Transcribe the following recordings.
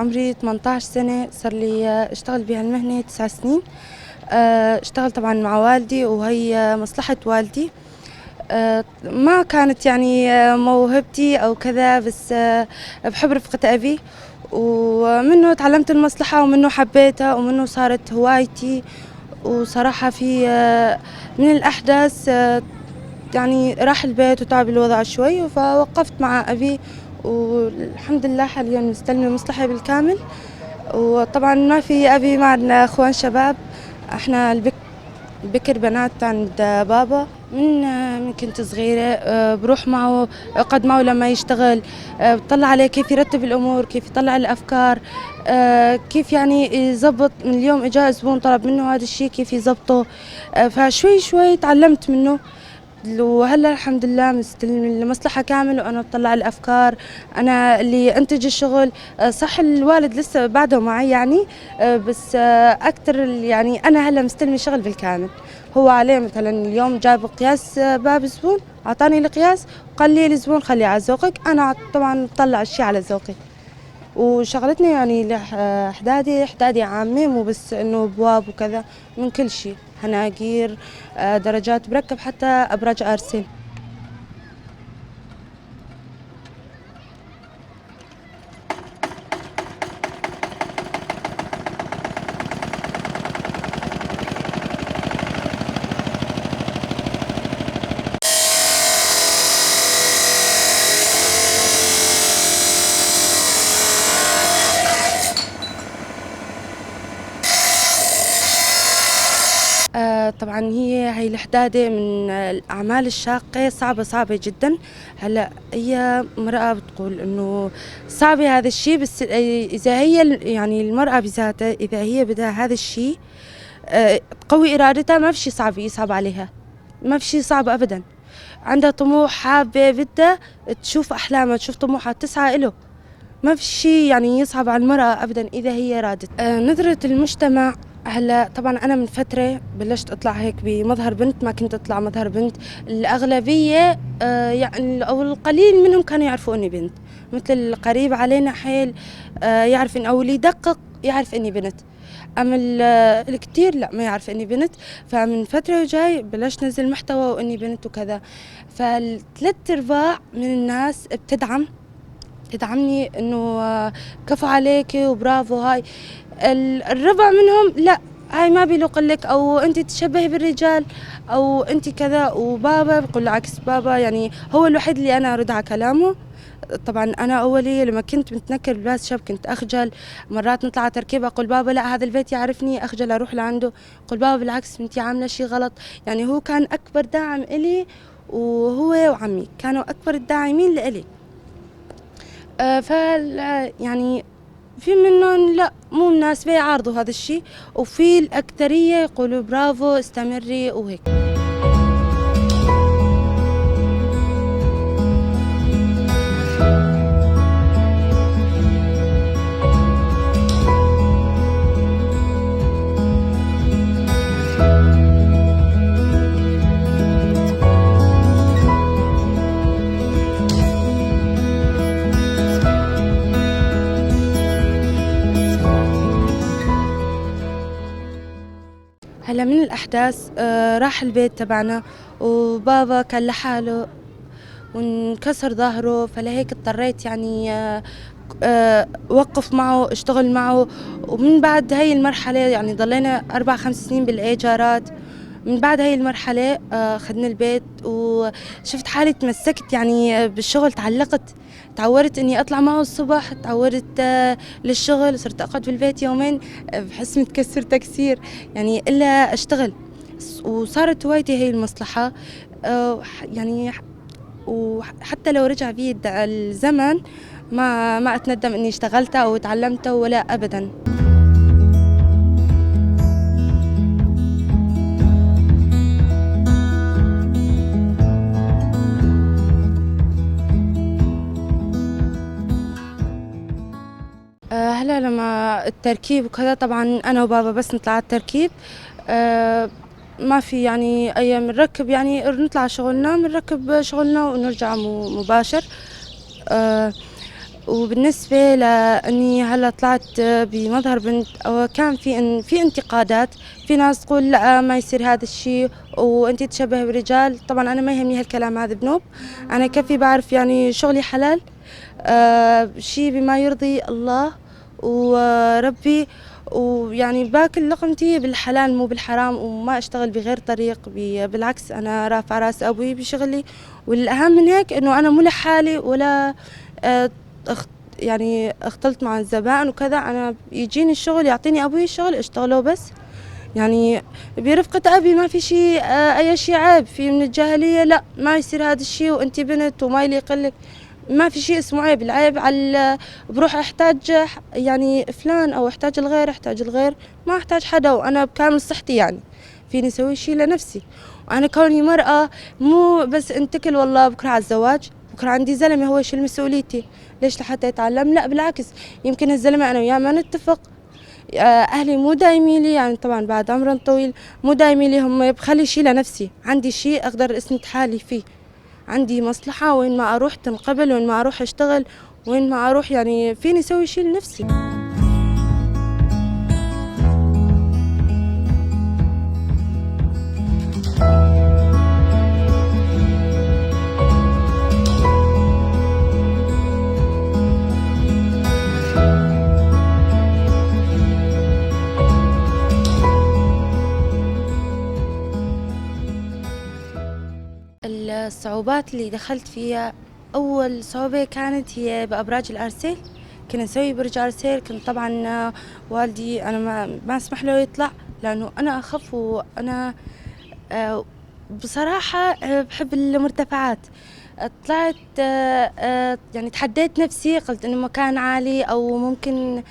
عمري 18 سنة، صار لي اشتغل بهالمهنة 9 سنين. اشتغل طبعا مع والدي وهي مصلحة والدي. ما كانت يعني موهبتي أو كذا، بس بحب رفقة أبي، ومنه تعلمت المصلحة ومنه حبيتها ومنه صارت هوايتي. وصراحة في من الأحداث يعني راح البيت وتعب الوضع شوي، فوقفت مع أبي، والحمد لله حاليا مستلمة مصلحة بالكامل. وطبعا ما في أبي معنا أخوان شباب، احنا البكر بنات عند بابا. من كنت صغيرة بروح معه، اقعد معه لما يشتغل، بطلع عليه كيف يرتب الأمور، كيف يطلع الأفكار، كيف يعني يزبط. من اليوم إجا زبون طلب منه هذا الشيء كيف يزبطه، فشوي شوي تعلمت منه. وهلا الحمد لله مستلم المصلحة كامل، وأنا بطلع الأفكار، أنا اللي أنتج الشغل. صح الوالد لسه بعده معي يعني، بس أكثر يعني أنا هلا مستلمة الشغل بالكامل. هو عليه مثلا اليوم جاب قياس باب زبون، أعطاني القياس، قال لي الزبون خليه على ذوقك، أنا طبعا بطلع الشيء على ذوقي. وشغلتني يعني حدادي عامة، مو بس إنه أبواب وكذا، من كل شيء، هناجير، درجات، بركب حتى أبراج أرسين. طبعا هي الحدادة من الأعمال الشاقة، صعبة، صعبة جدا. هلا هي امرأة بتقول إنه صعب هذا الشيء، بس إذا هي يعني المرأة بذاتها إذا هي بدها هذا الشيء، تقوي إرادتها، ما في شيء صعب يصعب عليها، ما في شيء صعب أبدا. عندها طموح، حابة، بدها تشوف أحلامها، تشوف طموحها، تسعى إله. ما في شيء يعني يصعب على المرأة أبدا إذا هي رادت. نظرة المجتمع هلا طبعا أنا من فترة بلشت أطلع هيك بمظهر بنت، ما كنت أطلع مظهر بنت. الأغلبية، يعني أو القليل منهم كانوا يعرفوا إني بنت، مثل القريب علينا حيل، يعرف إن، أو اللي يدقق يعرف إني بنت، أما الكثير لا ما يعرف إني بنت. فمن فترة وجاي بلشت نزل محتوى وإني بنت وكذا، فالثلاث أرباع من الناس تدعمني إنه، كفو عليكي وبرافو. هاي الربع منهم لا، هاي ما بيلوق لك، أو أنت تشبهي بالرجال، أو أنت كذا. وبابا بقول العكس، بابا يعني هو الوحيد اللي أنا أرد على كلامه. طبعا أنا أولي لما كنت متنكر بلباس شاب كنت أخجل، مرات نطلع على تركيب أقول بابا لا هذا البيت يعرفني، أخجل أروح لعنده، أقول بابا بالعكس أنت عاملة شيء غلط. يعني هو كان أكبر داعم إلي، وهو وعمي كانوا أكبر الداعمين لإلي. يعني في منهم لا مو مناسبة يعارضوا هذا الشيء، وفي الأكثرية يقولوا برافو استمري وهيك. هلا من الأحداث، راح البيت تبعنا وبابا كان لحاله وانكسر ظهره، فلهيك اضطريت وقف معه، اشتغل معه. ومن بعد هاي المرحلة يعني ضلينا 4-5 سنين بالإيجارات. من بعد هاي المرحلة، خدنا البيت وشفت حالي تمسكت بالشغل، تعلقت، تعودت إني أطلع معه الصبح، تعودت، للشغل، صرت أقعد بالبيت يومين، بحس متكسر تكسير يعني إلا أشتغل. وصارت هوايتي هي المصلحة. وحتى لو رجع بي الزمن ما أتندم إني اشتغلتها أو تعلمتها ولا أبداً. هلا لما التركيب وكذا، طبعا أنا وبابا بس نطلع على التركيب، ما في أي بنركب، نطلع شغلنا، بنركب شغلنا ونرجع مباشر. وبالنسبة لأني هلا طلعت بمظهر بنت، أو كان في انتقادات، في ناس تقول لا ما يصير هذا الشيء وأنت تشبه بالرجال. طبعا أنا ما يهمني هالكلام هذا بنوب، أنا كفي بعرف شغلي حلال، شيء بما يرضي الله وربي، ويعني باكل لقمتي بالحلال مو بالحرام، وما اشتغل بغير طريق. بالعكس انا رافعه راس ابوي بشغلي، والاهم من هيك انه انا مو لحالي ولا اختلط مع الزبائن وكذا. انا يجيني الشغل، يعطيني ابوي الشغل اشتغله، بس برفقة ابي ما في شيء، اي شيء عيب. في من الجاهلية لا ما يصير هذا الشيء وانت بنت وما يليق لك، ما في شيء اسمه عيب. العيب على بروح احتاج فلان او احتاج الغير، احتاج الغير، ما احتاج حدا، وانا بكامل صحتي فيني اسوي شيء لنفسي. وانا كوني مرأة مو بس انتكل والله بكره على الزواج، بكره عندي زلمة هو يشيل مسؤوليتي، ليش لحتى يتعلم؟ لا بالعكس، يمكن الزلمة انا وياه ما نتفق، اهلي مو دايمين لي، طبعا بعد عمر طويل مو دايمين لي، هم بخلي شيء لنفسي، عندي شيء اقدر اسند حالي فيه، عندي مصلحة وين ما أروح تنقبل، وين ما أروح أشتغل، وين ما أروح فيني أسوي شيء لنفسي. الصعوبات اللي دخلت فيها، أول صعوبة كانت هي بأبراج الأرسيل. كنا نسوي برج أرسيل، كنت طبعاً والدي أنا ما أسمح له يطلع لأنه أنا أخاف، وأنا بصراحة بحب المرتفعات. طلعت تحديت نفسي، قلت إنه مكان عالي أو ممكن،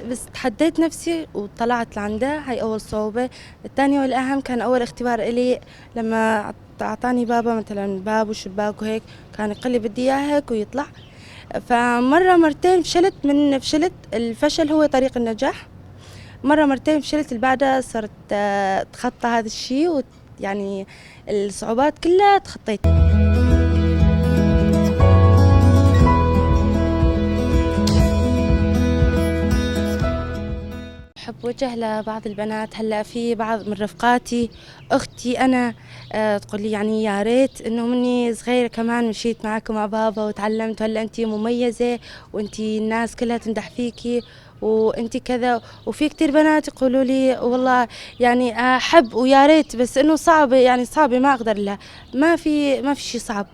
بس تحديت نفسي وطلعت لعنده. هاي أول صعوبة. الثانية والأهم كان أول اختبار إلي لما أعطاني بابا مثلا باب وشباك وهيك، كان يقول لي بدي إياه هيك ويطلع. فمرة مرتين فشلت، من فشلت الفشل هو طريق النجاح. مرة مرتين فشلت، اللي بعدها صرت أتخطى هذا الشيء، ويعني الصعوبات كلها تخطيت. بحب وجه لبعض البنات، هلا في بعض من رفقاتي اختي انا تقول لي يا ريت انه مني صغيره كمان مشيت معك ومع بابا وتعلمت، هلا انت مميزه وانت الناس كلها تمدح فيكي وانت كذا. وفي كثير بنات يقولوا لي والله احب ويا ريت، بس انه صعبه، صعبه ما اقدر لها. ما في شيء صعب،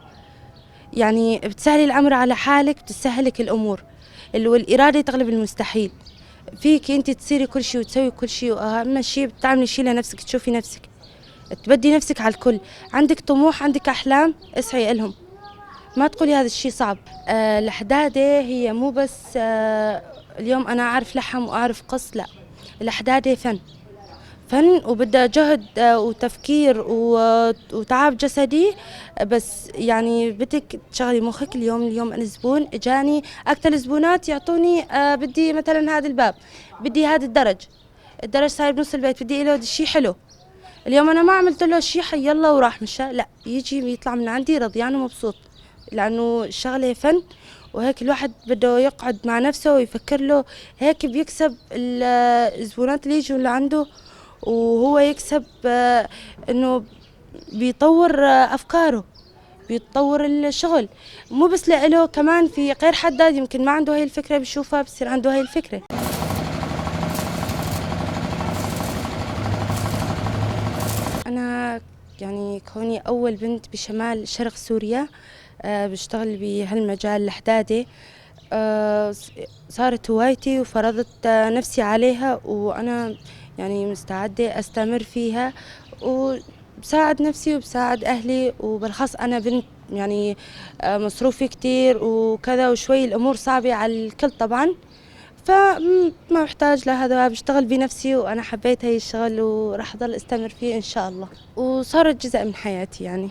بتسهلي الامر على حالك، بتسهلك الامور، والاراده تغلب المستحيل. فيك انت تصيري كل شيء وتسوي كل شيء، واهم شيء بتعملي شيء لنفسك، تشوفي نفسك، تبدي نفسك على الكل. عندك طموح، عندك احلام، اسعي لهم، ما تقولي هذا الشيء صعب. الحداده هي مو بس اليوم انا اعرف لحم واعرف قص، لا، الحداده فن، فن وبدها جهد وتفكير وتعب جسدي، بس بدك تشغلي مخك. اليوم انا زبون اجاني، اكثر الزبونات يعطوني بدي مثلا هذا الباب، بدي هذا الدرج، الدرج صاير بنص البيت، بدي له شيء حلو. اليوم انا ما عملت له شيء حي الله وراح مشى، لا، يجي يطلع من عندي رضيان ومبسوط، لانه الشغله فن. وهيك الواحد بده يقعد مع نفسه ويفكر له، هيك بيكسب الزبونات اللي يجوا لعنده، وهو يكسب انه بيطور افكاره، بيطور الشغل، مو بس لإله، كمان في غير حدا يمكن ما عنده هاي الفكرة بيشوفها بصير عنده هاي الفكرة. أنا كوني أول بنت بشمال شرق سوريا بشتغل بهالمجال الحدادة، صارت هوايتي وفرضت نفسي عليها، وأنا مستعدة أستمر فيها وبساعد نفسي وبساعد أهلي، وبالخاص أنا بنت مصروفي كتير وكذا، وشوي الأمور صعبة على الكل طبعا، فما بحتاج لهذا، بشتغل بنفسي، وأنا حبيت هاي الشغل وراح أضل أستمر فيه إن شاء الله، وصارت جزء من حياتي.